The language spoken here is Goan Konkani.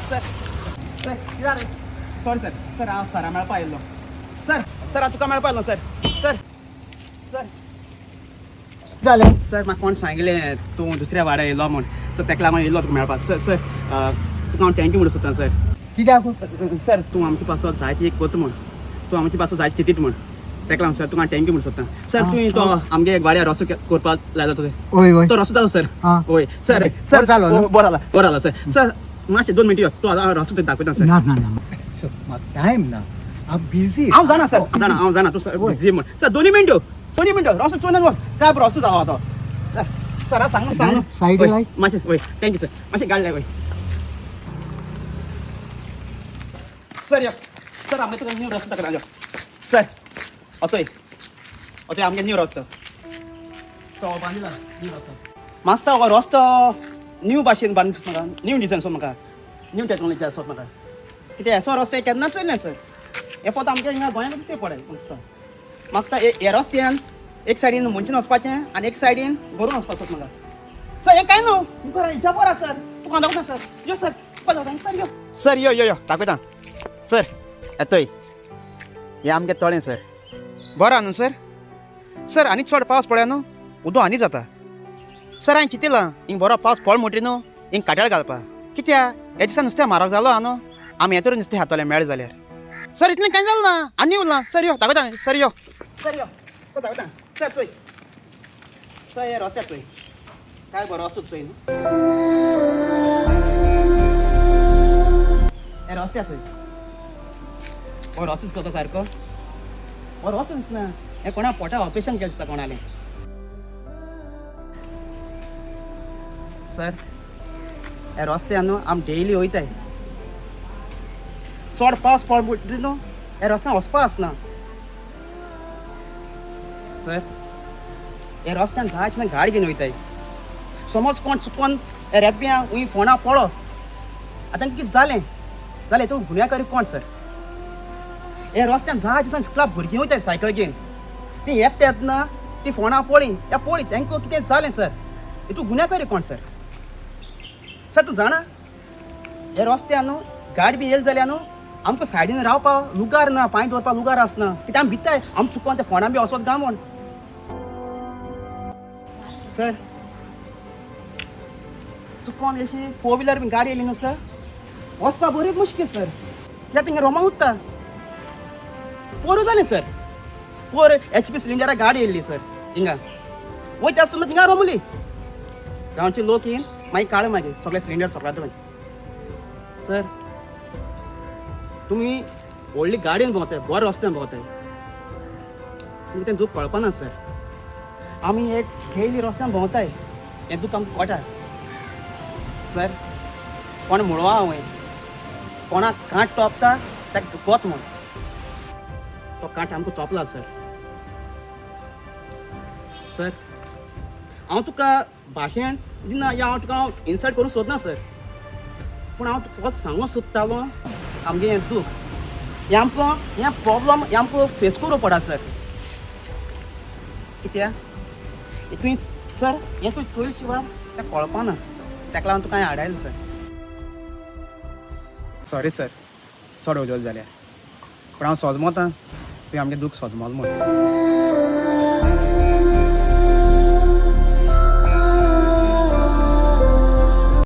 सर सर कित्याक रे? सॉरी सर, सर हांव सरा मेळपा आयिल्लो. सर सर हांव तुका मेळपा आयिल्लो सर. सर सर जालें सर म्हाका कोण सांगलें तूं दुसऱ्या वाड्यार येयलो म्हूण. सर तेका लागून येयलो तुका मेळपा. सर सर तुका हांव thank you म्हणून सोदता सर. कित्याक? सर तूं आमचे पासत जायती एक करता म्हूण, तूं आमचे पासत जायते चिंतीत म्हूण, तेका लागून सर तुका हांव thank you म्हणून सोदता. सर तुवें तो आमगे वाड्यार रस्तो करपाक लायलो तुवें, वय वय तो रस्तो जालो सर. आं. वय सर. बरो सर जालो न्हू? बरो जाला, बरो जाला सर. सर मातशें 2 मिनटां यो, तूं आतां रस्तो थंय दाखयता सर. ना ना ना सर, म्हाका टायम ना, हांव बिजी. हांव जाणा सर, जाणा हांव जाणा तूं सर बिजी म्हूण. सर 2 मिनटां, 2 मिनटां रस्तो चोयन वच, काय बरो रस्तो जालो आतां. सर सर हांव सांग सांग सायड लाय. मातशें वय thank you sir. मातशें गाडी लाय वय सर. यो सर आमगे तुका न्यू रस्तो दाखयता यो सर. अतोय अतोय आमगे न्यू रस्तो तो बांदिला न्यू रस्तो मास्ता. हो रस्तो न्यू भाशेन बांद म्हाका, न्यू डिजायन सोद म्हाका, न्यू टेक्नॉलॉजी सोद म्हाका. कितें असो रस्तो केन्नाच चोयलें सर. हे फक्त आमच्या हिंगा गोंयांत दिसते पडे मस्त म्हाका. हे रस्त्यान एक सायडीन मनशान वचपाचें आनी एक सायडीन गोरून वचपाचो म्हाका सर. हें कांय न्हू मुखार जबर आसा सर, तुका दाखयता सर. यो सर, तुका दाखयता सर. यो सर, यो यो यो दाखयता सर. येतोय हें आमगे तळें सर. बरो आहा न्हू सर? सर आनी चड पावस पळय न्हू उदो आनी जाता सर. हांवें चिंतिलां हिंग बरो पावस पड म्हणटरी न्हू हिंग काट्याळ घालपा. कित्या ह्या दिसा नुस्तें म्हारग जालो आहा न्हू, आमी हें तर नुस्तें खातले मेळ्ळें जाल्यार सर. इतलें कांय जालें ना, आनी उरलां सर. यो दाखयता सर, यो सर, यो सर दाखयता सर. चोय सर, हे रस्त्यार चोय, काय बरो रस्तो चोय न्हू. हे रस्त्यार चोय, हो रस्तो दिसता सारको, हो रस्तो दिसना. हें कोणा पोटा ऑपरेशन केलें दिसता कोणालें सर. हे रस्त्यार न्हू आमी डेली वयताय. चड पावस पड म्हणटरी न्हू हे रस्त्यान वचपा आसना सर. हे रस्त्यान जायचे गाडी घेवन वयताय. समज कोण चुकोन हे रेब्या हुंय फोंडा पडो आतां कितें जालें जाल्यार हितून गुन्यांवकारी कोण सर? हे रस्त्यान जाय दिसान स्कुला भुरगीं वयताय सायकल घेवन, ती येता येतना ती फोंडा पळय ह्या पळय तेंकां कितें जालें सर, हितून गुन्यांवकारी कोण सर? सर तूं जाणा हे रस्त्यान न्हू गाडी बी येयली जाल्यार न्हू आमकां सायडीन रावपाक लुगार ना, पांय दवरपाक लुगार आसना. कित्याक आमी भिताय आमी चुकोन त्या फोंडा बी वचत गा म्हूण सर. चुकोन अशी 4 व्हिलर बी गाडी येयली न्हू सर, वचपा बरी मुश्कील सर. कित्याक थिंगा रोमा उत्ता. पोरूं जालें सर, पोर एच पी सिलिंडरा गाडी येयल्ली सर हिंगा वयता आसतना थिंगा रोमली. गांवचे लोक येवन मागीर काड मागीर सगळे सिलिंडर सगळ्या सर. तुमी व्हडली गाडयेन भोंवताय, बऱ्या रस्त्यान भोंवताय, तुमकां तें दूख कळपाना सर. आमी एक डेली रस्त्यान भोंवताय, हें दूख आमकां कळटा सर. कोण म्हणो हांवें कोणाक कांट तोपता ताका गोत म्हूण, तो कांट आमकां तोपला सर. सर हांव तुका भाशण दिना या हांव तुका इन्सल्ट करूंक सोदना सर, पूण हांव तुका सांगूंक सोदतालो आमगें हें दूख, हें आमकां हें प्रॉब्लम हें आमकां फेस करूं पडा सर. कित्याक तुवें सर हें तुवें चोयल शिवाय तें कळपाना, तेका लागून तुका हांवें आडायलें सर. सॉरी सर चड उजल जाल्यार, पूण हांव सोजमोता तुवें आमगें दूख सोजमोल म्हूण.